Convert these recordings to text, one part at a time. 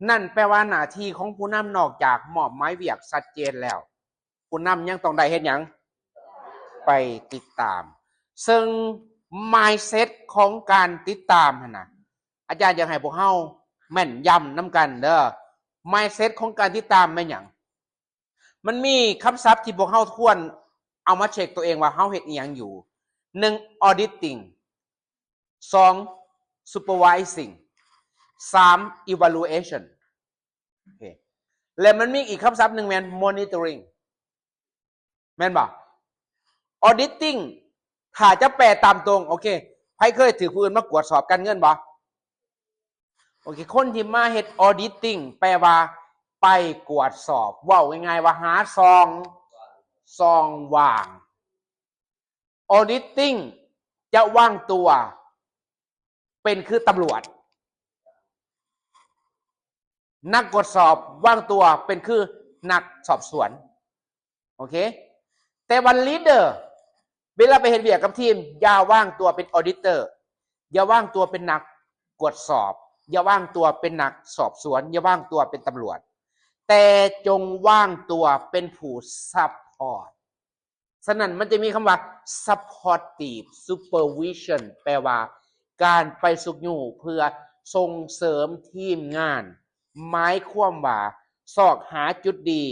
ນັ້ນແປວ່າໜ້າທີ່ຂອງຜູ້ນຳນອກຈາກມອບໝາຍວຽກຊັດເຈນແລ້ວ ຜູ້ນຳຍັງຕ້ອງໄດ້ເຮັດຫຍັງ? ໄປຕິດຕາມ. ເຊິ່ງ mindset ຂອງການຕິດຕາມຫັ້ນນະ ອາຈານຢາກໃຫ້ພວກເຮົາແມ່ນຢຳນຳກັນເດີ. mindset ຂອງການຕິດຕາມແມ່ນຫຍັງ? ມັນມີຄຳສັບທີ່ພວກເຮົາຄວນເອົາມາເຊັກຕົວເອງວ່າເຮົາເຮັດອີ່ຫຍັງຢູ່. ໜຶ່ງ auditing, ສອງ supervising, ສາມ evaluation. ໂອເຄ ແລະ ມັນມີອີກຄຳສັບໜຶ່ງແມ່ນ monitoring ແມ່ນບໍ່? auditing ຖ້າຈະແປຕາມຕົງ ໂອເຄ ໃຜເຄີຍຖືກຜູ້ອື່ນມາກວດສອບການເງິນບໍ່? ໂອເຄ ຄົນທີ່ມາເຮັດ auditing ແປວ່າໄປກວດສອບ ເວົ້າງ່າຍໆວ່າຫາຊ່ອງ ຊ່ອງວ່າງ. auditing ຈະວາງຕົວເປັນຄືຕຳຫຼວດ. ນັກກວດສອບວາງຕົວເປັນຄືນັກສອບສວນ. ໂອເຄ ແຕ່ວ່າ leader ເວລາໄປເຮັດວຽກກັບທີມ ຢ່າວາງຕົວເປັນ auditor, ຢ່າວາງຕົວເປັນນັກກວດສອບ, ຢ່າວາງຕົວເປັນນັກສອບສວນ, ຢ່າວາງຕົວເປັນຕຳຫຼວດ, ແຕ່ຈົ່ງວາງຕົວເປັນຜູ້ support. ສະນັ້ນມັນຈະມີຄຳວ່າ supportive supervision ແປວ່າການໄປຊຸກຍູ້ເພື່ອສົ່ງເສີມທີມງານ, ໝາຍຄວາມວ່າຊອກຫາຈຸດດີ,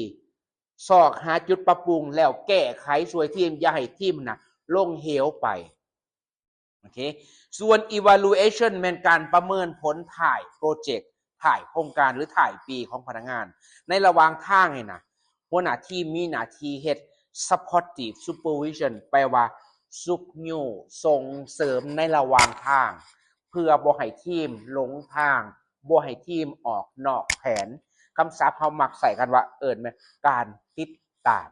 ຊອກຫາຈຸດປັບປຸງ ແລ້ວແກ້ໄຂຊ່ວຍທີມ, ຢ່າໃຫ້ທີມນະລົງເຫວໄປ. ໂອເຄ ສ່ວນ evaluation ແມ່ນການປະເມີນຜົນທ້າຍໂປຣເຈັກ, ທ້າຍໂຄງການ ຫຼື ທ້າຍປີຂອງພະນັກງານ. ໃນລະຫວ່າງທາງນີ້ນະ ຫົວໜ້າທີມມີໜ້າທີ່ເຮັດ supportive supervision ແປວ່າຊຸກຍູ້ສົ່ງເສີມໃນລະຫວ່າງທາງ ເພື່ອບໍ່ໃຫ້ທີມຫຼົງທາງ, ບໍ່ໃຫ້ທີມອອກນອກແຜນ. ຄຳສັບເຮົາມັກໃຊ້ກັນວ່າ ເອີ້ນແມ່ນການຕິດຕາມ.